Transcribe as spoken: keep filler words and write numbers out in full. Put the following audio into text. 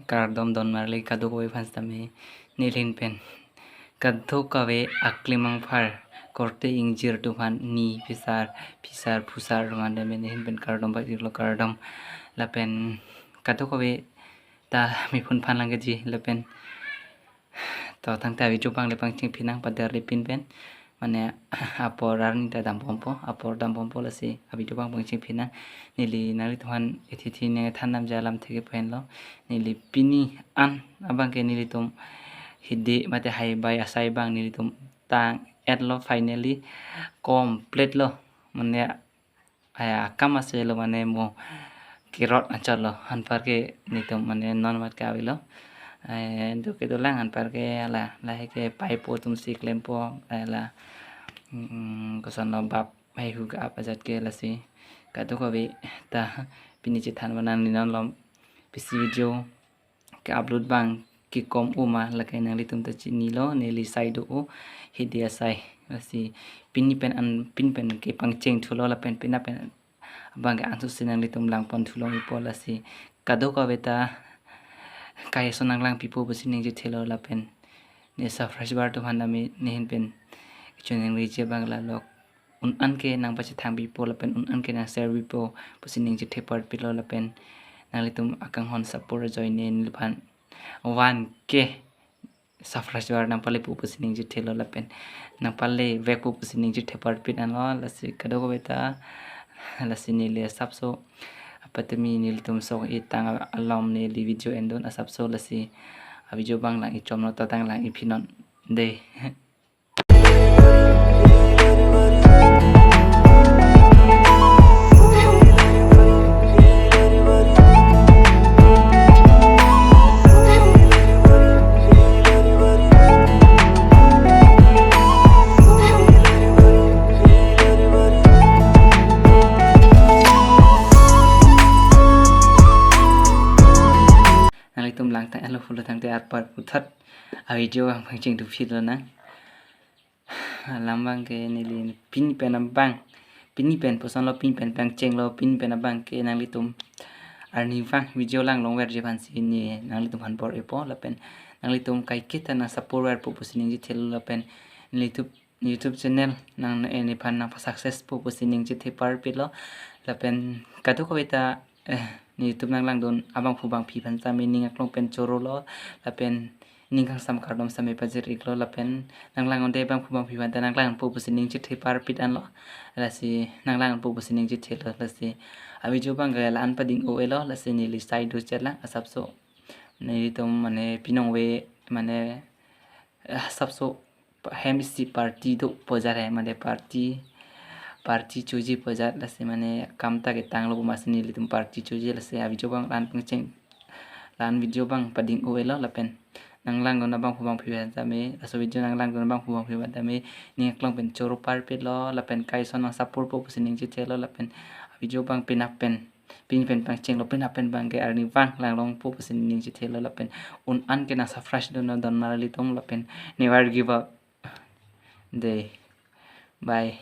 Kardom don marli kadokave aphan sitame neli ahin pen kadokave aklimang phar korte ingjir atum aphan ni phisar phisar phusar atum aphan tame neli ahin pen kardom pajirlo, kardom. Lapen kadokave ta mephan phan lang keji lapen to tangte avideo abang le pangcheng phi nang, pader le pin pen mane apor arni ta dambompo, apor dambompo, lasi avideo abang pangcheng phi nang. Neli nanglitum aphan ithi thi neng than nam ja lam theke pen lo. Neli pini an abang ke nelitum hidi mate hai bai asai abang nelitum tang-et lo, finally complete lo. Mane aya akam ase lo mane mo kirot anchot lo, anpar ke nelitum mane non mat ke avelo. Eh, do ke dolang anpar ke la, lahai ke pipe atum si klempo, eh, la, mm, koson lo bap hai hu ka ap ajat ke, lasi kadokave ta pini chethan vanang ni non lom pisi video ke upload abang kekom u ma lake nanglitum ta chinilo, neli sai do u hidi asai. Lasi pini pen an pin pen ke pangcheng thulo lapen pina pen abang ke ansu si nanglitum lang pon thulong ipo, lasi kadokave ta kai ason nang lang pipo pusi ningje thelo lapen ne subscriber atum aphan tame neli ahin pen choningri je abang la lok un an ke nang pachethang pipo lapen un an ke nang share pipo pusi ningje the parpitlo lapen nanglitum akanghon support ajoine neliphan one K subscriber nang pale po pusi ningje thelo lapen nang pale vek po pusi ningje the parpit anlo, lasi kadokave ta lasi neli asapso apatemi nelitum sok itang alom neli video endon asapso, lasi avideo abang lang ichomlo, to tang lang iphi non dei. Nanglitum lang tang alo pulo tangte arpar puthot avideo abang pangcheng duphi lonang. Alam abang ke neli pini pen abang, pini pen puson lo, pini pen pangcheng lo, pini pen abang ke nanglitum arnivang video lang longver je aphan si ne nanglitum aphan bor-ipo lapen nanglitum kaiketa nang support ver po pusi ningje thelo lapen YouTube, YouTube channel nang, eh, nephan nang success po pusi ningje the parpitlo lapen kadokave ta, eh, ne YouTube nang langdun abangphu bangphi aphan tame ning aklong pen chorolo lapen ning kangsam kardom same pajir iklo lapen nang langdunde abangphu bangphi aphan ta nang lang po pusi ningje the parpit anlo, lasi nang lang po pusi ningje thelo, lasi avideo abang ke la an pading o elo, lasi neli sai do chet lang asapso. Nelitum mane pinong ve mane, eh, asapso hem isi party do pu ajat hai mane party, party choji pu ajat, lasi mane kam ta ketang lo pu masi nelitum party choji, lasi avideo abang la an pangcheng, la an video abang pading o elo lapen nang langdun abangphu bangphi aphan tame, laso video nang langdun abangphu bangphi aphan tame ning aklong pen choro parpitlo lapen kai ason nang support po pusi ningje thelo lapen avideo abang pina pen pini pen pangcheng lo, pina pen abang ke arnivang lang long po pusi ningje thelo lapen un an ke nang subscribe dun don marli atum lapen never give up dei. Bye.